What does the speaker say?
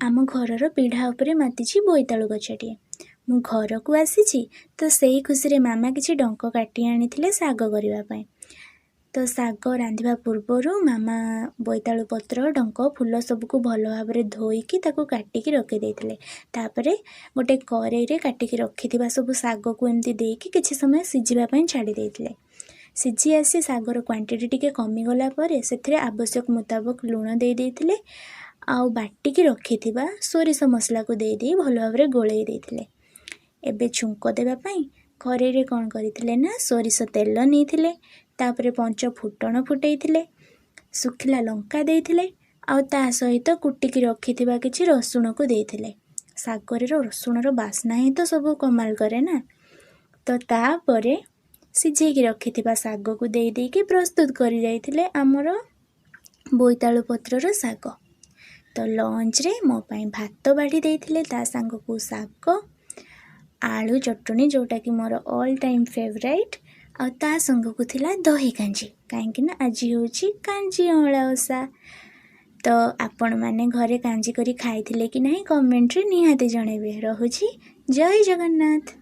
ଆମ ଘରର ପିଢ଼ା ଉପରେ ମାତିଛି ବୋଇତାଳୁ ଗଛଟିଏ। ମୁଁ ଘରକୁ ଆସିଛି ତ ସେଇ ଖୁସିରେ ମାମା କିଛି ଡଙ୍କ କାଟି ଆଣିଥିଲେ ଶାଗ କରିବା ପାଇଁ। ତ ଶାଗ ରାନ୍ଧିବା ପୂର୍ବରୁ ମାମା ବୋଇତାଳୁ ପତ୍ର, ଡଙ୍କ, ଫୁଲ ସବୁକୁ ଭଲ ଭାବରେ ଧୋଇକି ତାକୁ କାଟିକି ରଖିଦେଇଥିଲେ। ତାପରେ ଗୋଟେ କରେଇରେ କାଟିକି ରଖିଥିବା ସବୁ ଶାଗକୁ ଏମିତି ଦେଇକି କିଛି ସମୟ ସିଝିବା ପାଇଁ ଛାଡ଼ି ଦେଇଥିଲେ। ସିଝି ଆସି ଶାଗର କ୍ୱାଣ୍ଟିଟି ଟିକେ କମିଗଲା ପରେ ସେଥିରେ ଆବଶ୍ୟକ ମୁତାବକ ଲୁଣ ଦେଇ ଦେଇଥିଲେ ଆଉ ବାଟିକି ରଖିଥିବା ସୋରିଷ ମସଲାକୁ ଦେଇ ଦେଇ ଭଲ ଭାବରେ ଗୋଳେଇ ଦେଇଥିଲେ। ଏବେ ଛୁଙ୍କ ଦେବା ପାଇଁ କରେଇରେ କ'ଣ କରିଥିଲେ ନା ସୋରିଷ ତେଲ ନେଇଥିଲେ, ତାପରେ ପଞ୍ଚ ଫୁଟଣ ଫୁଟେଇଥିଲେ, ଶୁଖିଲା ଲଙ୍କା ଦେଇଥିଲେ ଆଉ ତା ସହିତ କୁଟିକି ରଖିଥିବା କିଛି ରସୁଣକୁ ଦେଇଥିଲେ। ଶାଗରେ ରସୁଣର ବାସ୍ନା ହିଁ ତ ସବୁ କମାଲ କରେ ନା। ତ ତାପରେ ସିଝେଇକି ରଖିଥିବା ଶାଗକୁ ଦେଇ ଦେଇକି ପ୍ରସ୍ତୁତ କରିଯାଇଥିଲେ ଆମର ବୋଇତାଳୁ ପତ୍ରର ଶାଗ। ତ ଲଞ୍ଚରେ ମୋ ପାଇଁ ଭାତ ବାଢ଼ି ଦେଇଥିଲେ, ତା ସାଙ୍ଗକୁ ଶାଗ, ଆଳୁ ଚଟଣି ଯେଉଁଟାକି ମୋର ଅଲ୍ ଟାଇମ୍ ଫେଭରାଇଟ୍, ଆଉ ତା ସାଙ୍ଗକୁ ଥିଲା ଦହି କାଞ୍ଜି, କାହିଁକି ନା ଆଜି ହେଉଛି କାଞ୍ଜି ଅଁଳା ଓଷା। ତ ଆପଣମାନେ ଘରେ କାଞ୍ଜି କରି ଖାଇଥିଲେ କି ନାହିଁ କମେଣ୍ଟରେ ନିହାତି ଜଣାଇବେ। ରହୁଛି, ଜୟ ଜଗନ୍ନାଥ।